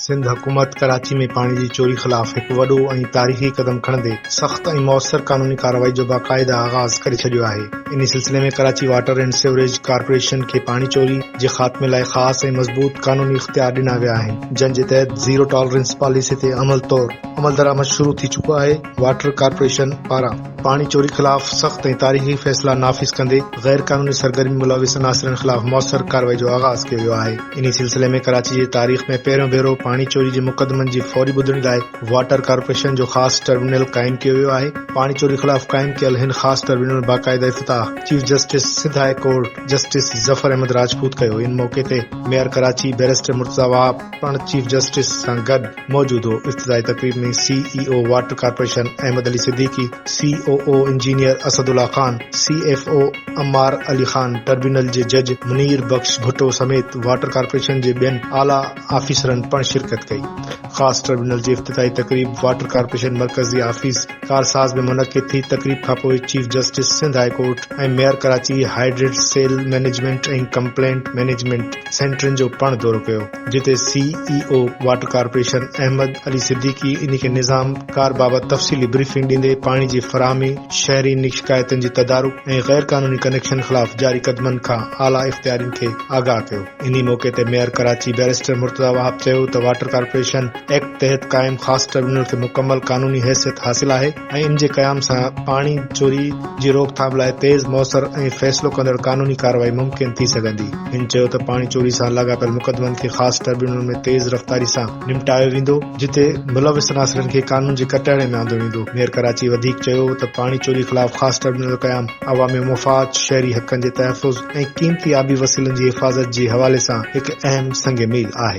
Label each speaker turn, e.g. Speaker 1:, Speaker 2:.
Speaker 1: سنڌ حڪومت ڪراچي ۾ پاڻي جي چوري خلاف هڪ وڏو ۽ تاريخي قدم کڻندي سخت ۽ موثر قانوني ڪارروائي جو باقاعده آغاز ڪري ڇڏيو آهي. انهي سلسلي ۾ Karachi water and sewerage corporation کي پاڻي چوري جي خاتمي لاء خاص ۽ مضبوط قانوني اختيار ڏنا ويا آهن، جن جي تحت زيرو ٽالرنس پاليسي تي عمل طور عملدرآمد شروع ٿي چڪو آهي. واٽر ڪارپوريشن پاران پاڻي چوري خلاف سخت ۽ تاريخي فيصلا نافذ ڪندي غير قانوني سرگرمي ملوث عناصرن خلاف موثر ڪارروائي جو آغاز ڪيو ويو آهي. انهي سلسلي ۾ ڪراچي جي تاريخ ۾ پهريون ڀيرو پاڻي چوري جي مقدمن جي فوري ٻڌڻي لاء واٽر ڪارپوريشن جو خاص ٽربيونل قائم ڪيو ويو آهي. پاڻي چوري خلاف قائم ڪيل هن خاص ٽربيونل باقاعده افتتاح chief justice Sindh high court justice Zafar Ahmed Rajput ڪيو. ان موقعي تي ميئر ڪراچي بئريسٽر مرتضيٰ وهاب پڻ چيف جسٽس سان گڏ موجود هو. افتتاحي تقريب ۾ C E O water corporation Ahmed Ali Siddiqui, C O O engineer Asadullah Khan, C F O Ammar Ali Khan, tribunal جي جج منير بخش ڀٽو سميت واٽر ڪارپوريشن جي ٻين اعليٰ آفيسرن پڻ شرڪت ڪئي. خاص ٽربيونل جي افتتاحي تقريب واٽر ڪارپوريشن مرڪزي آفيس ڪارساز ۾ منعقد ٿي. تقريب کانپوء chief justice Sindh high court ۽ mayor Karachi hydrants cell management ۽ complaint management سينٽرن جو پڻ دورو ڪيو، جتي C E O water corporation Ahmed Ali Siddiqui انهي کي نظام ڪار بابت تفصيلي بريفنگ ڏيندي پاڻي جي فراهمي، شهرين شڪايتن جي تدارڪ ۽ غير قانوني ڪنيڪشن خلاف جاري قدمن کان اعليٰ اختيارين کي آگاهه ڪيو. انهي موقعي تي ميئر ڪراچي بئريسٽر مرتضيٰ وهاب چيو ته واٽر ڪارپوريشن ايڪٽ تحت قائم خاص ٽربيونل کي مڪمل قانوني حيثيت حاصل آهي ۽ ان جي قيام سان پاڻي چوري جي روڪٿام لاء تيز، موثر ۽ فيصلو ڪندڙ قانوني ڪارروائي ممڪن ٿي سگهندي. هن چيو ته پاڻي چوري سان لاڳاپيل مقدمن کي خاص ٽربيونل ۾ تيز رفتاري سان نمٽايو ويندو، جتي ملوث عناصرن کي قانون جي ڪٽهڙي ۾ آندو ويندو. ميئر ڪراچي وڌيڪ چيو ته پاڻي چوري خلاف خاص ٽربيونل جو قيام عوامي مفاد، شهري حقن جي تحفظ ۽ قيمتي آبي وسيلن جي حفاظت جي حوالي سان هڪ اهم سنگ ميل آهي.